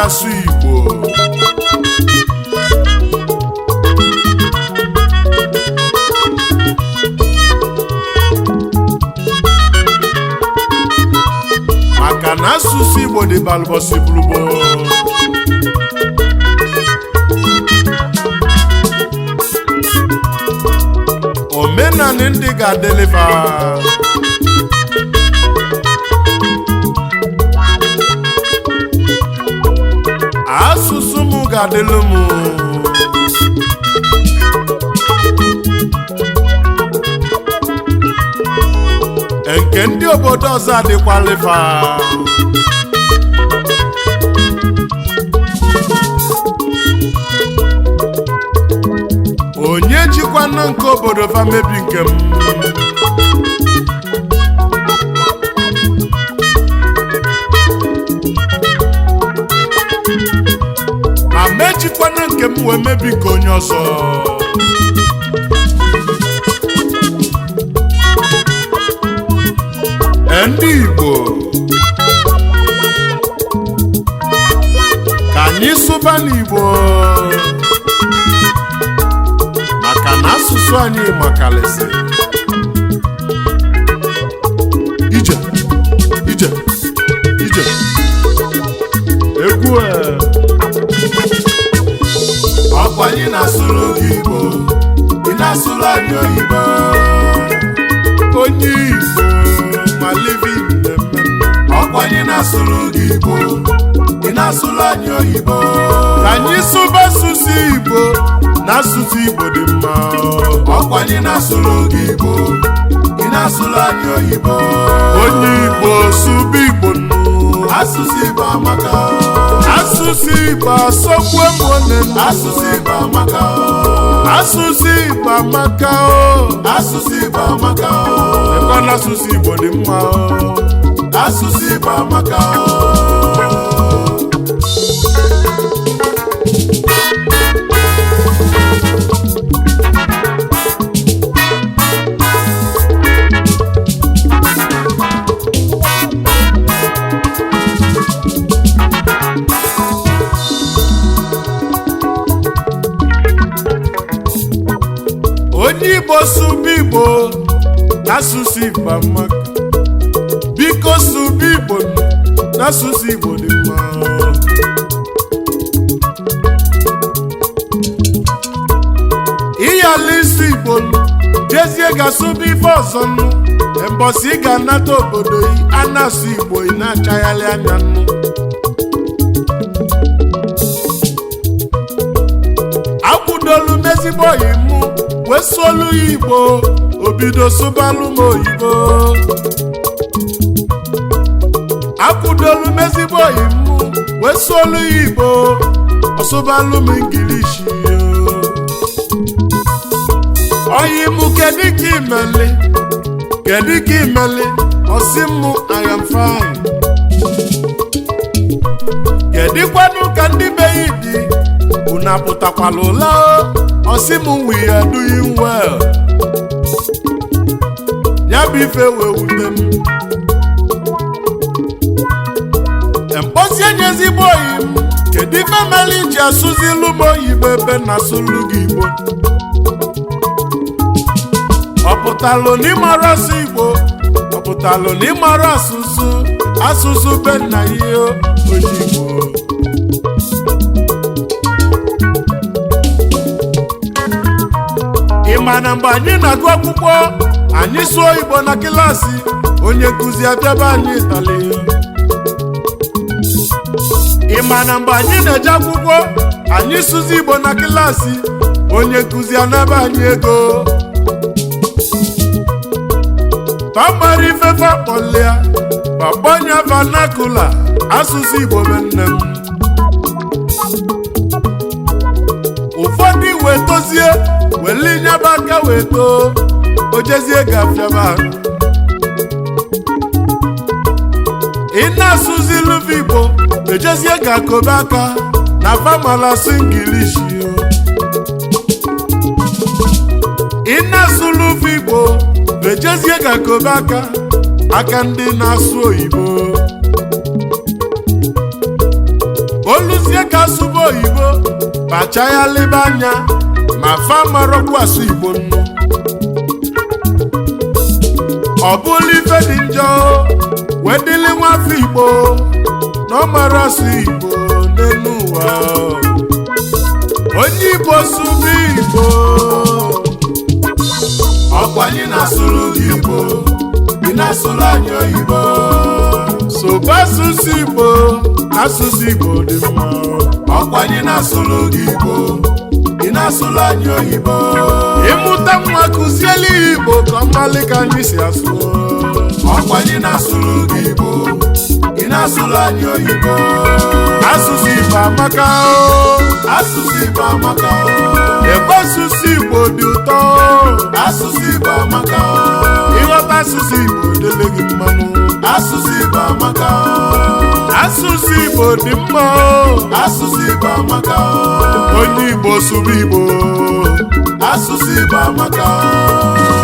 asụ Igbo. Maka na asụsụ Igbo dị balụbọsị bụrụgbo. Omenani ndị ga-adịlịfa. Asụsụ m ga-adịlụ m. Nke ndị obodo ọzọ adịkwalịfa. Onye jikwanụ nke obodo fa mebi nke m. Ma mejikwanụ nke m wee mebi nke onye ọzọ. Ndị Igbo, ka anyị sụba n'Igbo, maka na asụsụ anyị makalịsị. Ije ije ije egwu e. Ọkwa anyị na-asụrụ gị Igbo, ị na-asụrụ anyị oyibo. Onye Igbo ma living na-eme. Ọkwa anyị na-asụrụ gị Igbo, ị na-asụrụ anyị oyibo. Ka anyị sụba asụsụ Igbo, na asụsụ Igbo dị mma. Ọkwa anyị na-asụrụ gị Igbo, ị na-asụrụ anyị oyibo. Onye Igbo sụba Igbo nnu. Asụsụ Igbo amaka. Asụsụ Igbo asọgbu m one nnu. Asụsụ Igbo amaka. Asụsụ Igbo amaka o. Asụsụ Igbo amaka. Ekwe na asụsụ Igbo dị mma o. Asụsụ Igbo amaka. Onye Igbo sụba Igbo, n'asụsụ Igbo amaka. Biko sụba Igbo, n'asụsụ Igbo dị mma. Ịyala isi Igbo jezie ga-asụba ife ọzọ nnu. Mbọsị ị ga-anata obodo yi a na-asụ Igbo, ị na-achaghalị anya nnu. Akwụdolu m ezigbo oyi mụ wee sụolu ya Igbo, obido sụbalụ m oyibo. Akwụdolu m ezigbo oyi mụ wee sụolu ya Igbo, ọsụbalụ m Ingilishi. Oyi mụ, kedu ka imeli? Kedu ka imeli? Ọsị mụ, "I am fine." Kedụkwanụ ka ndị be yi dị? Unu apụtakwala ụla o? Ọsị m, "We are doing well." Ya bụ ife wee wute m. Mkpọsi enye ezigbo oyi m, kedu ife mere iji asụzilu m oyibo ebe na asụlụ gị Igbo? Ọ pụtalụ na ịmara asụ Igbo? Ọ pụtalụ na ịmara asụsụ asụsụ be nna ya? Onye Igbo, ị ma na mgbe anyị na-agụ akwụkwọ, anyị sụọ Igbo na klaasị, onye nkụzi abịaba anyị ịtalị. Ị ma na mgbe anyị na-eje akwụkwọ, anyị sụzi Igbo na klaasị, onye nkụzi anaba anyị ego. Pamara ifefe akpọlịa kpakpọnya vernacular, asụsụ Igbo be nne m. Ụfọdụ wee tozie weli nyaba aka wee too ojezie gafiaba. Ị na-asụzi luva Igbo, ejezie ga-akobe aka na famala asụ Ingilishi. Ị na-asụ luva Igbo, ejezie ga-akobe aka aka ndị na-asụ oyibo. Oluzie. bịa sụba oyibo, kpacha ya lebe anya ma fa marọkwu asụ Igbo nnu. Ọ bụla ife dị njọ wee dịlị nwafọ Igbo na ọ mara asụ Igbo n'elu ụwa. Onye Igbo sụba Igbo. Ọkwa anyị na-asụrụ gị Igbo, ị na-asụrụ anyị oyibo. Sụba asụsụ Igbo, asụsụ Igbo dị mma. Ọkwa anyị na-asụrụ gị Igbo, ị na-asụrụ anyị oyibo. Ịmụta nwa, kụzielu ya Igbo ka ọ malị ka anyị si asụ. Ọkwa anyị na-asụrụ gị Igbo, ị na-asụrụ anyị oyibo. Asụsụ Igbo amaka o. Asụsụ Igbo amaka o. Ebe asụsụ Igbo dị ụtọ. Asụsụ Igbo amaka o. Ịghọta asụsụ Igbo dele gị mmanụ. Asụsụ Igbo amaka o. Asụsụ Igbo dị mma o. Asụsụ Igbo amaka o. Onye Igbo sụrụ Igbo. Asụsụ Igbo amaka o.